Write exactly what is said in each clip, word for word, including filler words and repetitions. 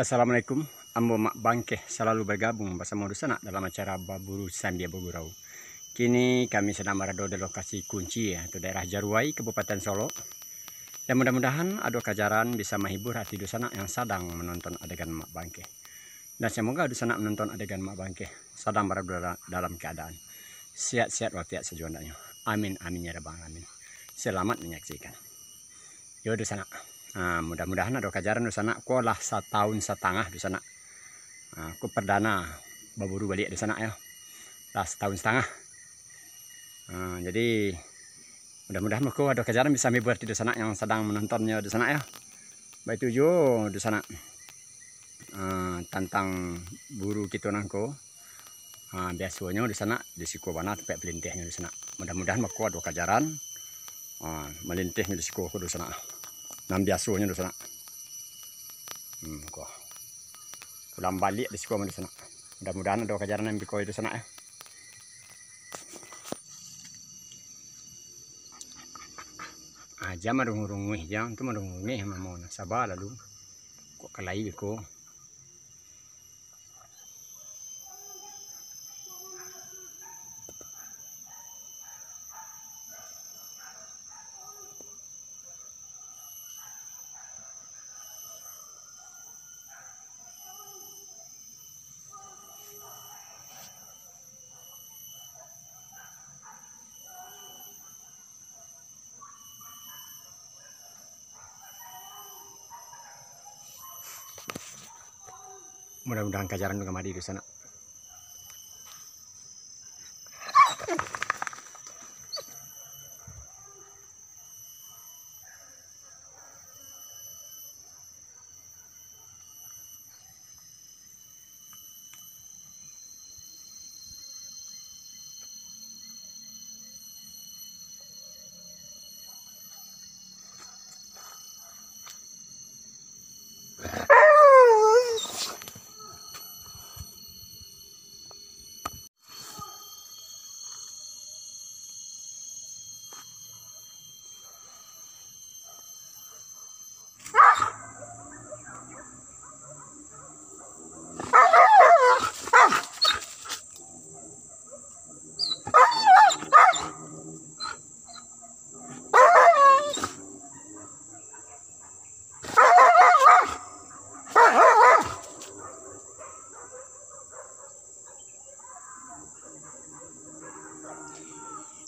Assalamualaikum, ambo Mak Bangkeh salalu bagabung basamo dunsanak dalam acara Baburu Sambia Bagurau. Kini kami sadang barado di lokasi kunci, yaitu daerah Jaruai, Kabupaten Solok. Dan mudah-mudahan ado kajaran bisa mahibur hati dunsanak yang sadang manonton adegan Mak Bangkeh. Dan samoga dunsanak manonton adegan Mak Bangkeh sadang barado dala-, dalam keadaan sehat-sehat wafiat sajo andaknyo. Amin, amin, ya rabbal alamin. Selamat menyaksikan. Yo, dunsanak. Ah, mudah-mudahan ado kajaran dunsanak ko lah satahun satangah dunsanak. Ah, ko pardana baburu baliak dunsanak yo. Lah satahun satangah. Ah, jadi mudah-mudahan ko ado kajaran bisa mahibur hati dunsanak yang sadang manontonnyo dunsanak yo. Baitu juo dunsanak. Ah, tantang buru kito nangko. Ha, biasonyo dunsanak di siko bana tampek palintihnyo dunsanak. Mudah-mudahan bako ado kajaran, ha, malintihnyo di siko ko dunsanak. Nan biasonyo dunsanak. Hmm, ko. Pulang baliak di siko mah dunsanak. Mudah-mudahan ado kajaran nan biko dunsanak, eh. Aja marunguih-runguih, jan tu marunguih mamo nah. Saba lalu. Kok kalai ko. Mudah-mudahan kajaran tu kamari dunsanak.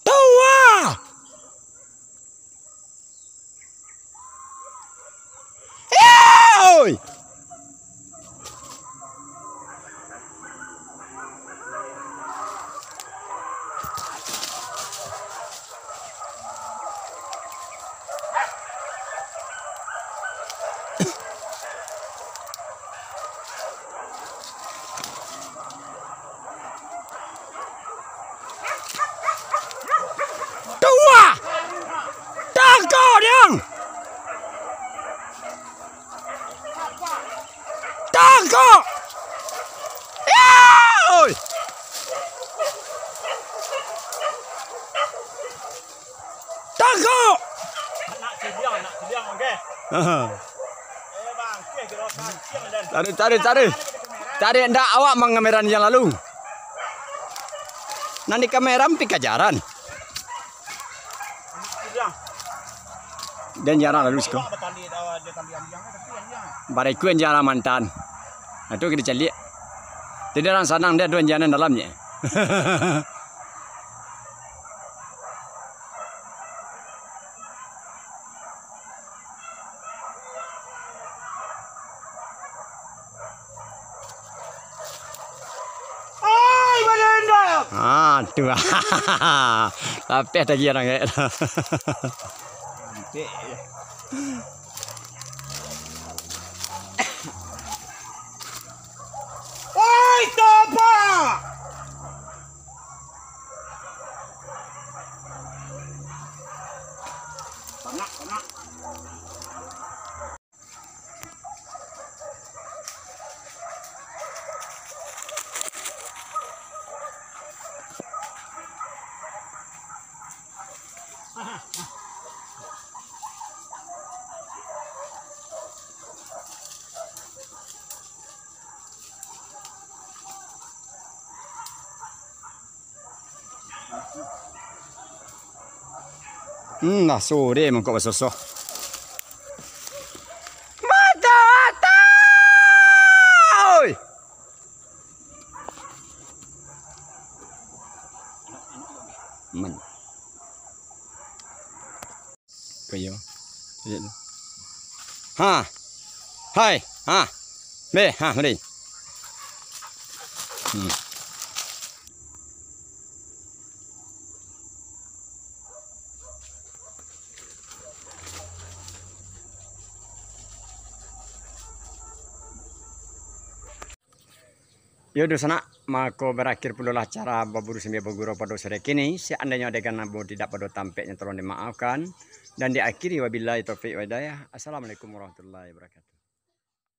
Tuah! Oi! Tuah! Tangkok, Diang! Tangkok! Ya! Oi! Tangkok! Nak ciliang, nak ciliang, oke. Aha. Eh, bang, oke, kira kancing dan. Tarik, tarik, tarik. Tarik, ndak awak mangameran yang lalu. Nan di kamera pi kajaran. Ciliang. Dan jarang lalu siko. Ada tali, ada, ada tali aliang, tapi aliang. Barikuan jarang mantan. Nah, tu kita caliak. Jadi orang sanang dia duan jalan dalamnya. Ai, badan dah. Ah, tu. Lapeh tadi orang, eh. Cantik. Oi, toba! Panak, panak. Hmm, lah sore mangkok basosoh. Mata-mata! Oi! Men. Kayo. Ha. Hai. Ha. Be, ha, mari. Hmm. Yo, dunsanak, mako barakhir pulolah acara Baburu Sambia Bagurau pado sore kini. Seandainyo adegan ambo tidak pado tampeknyo, tolong dimaafkan. Dan diakhiri, wabillahi taufiq wal hidayah. Assalamualaikum warahmatullahi wabarakatuh.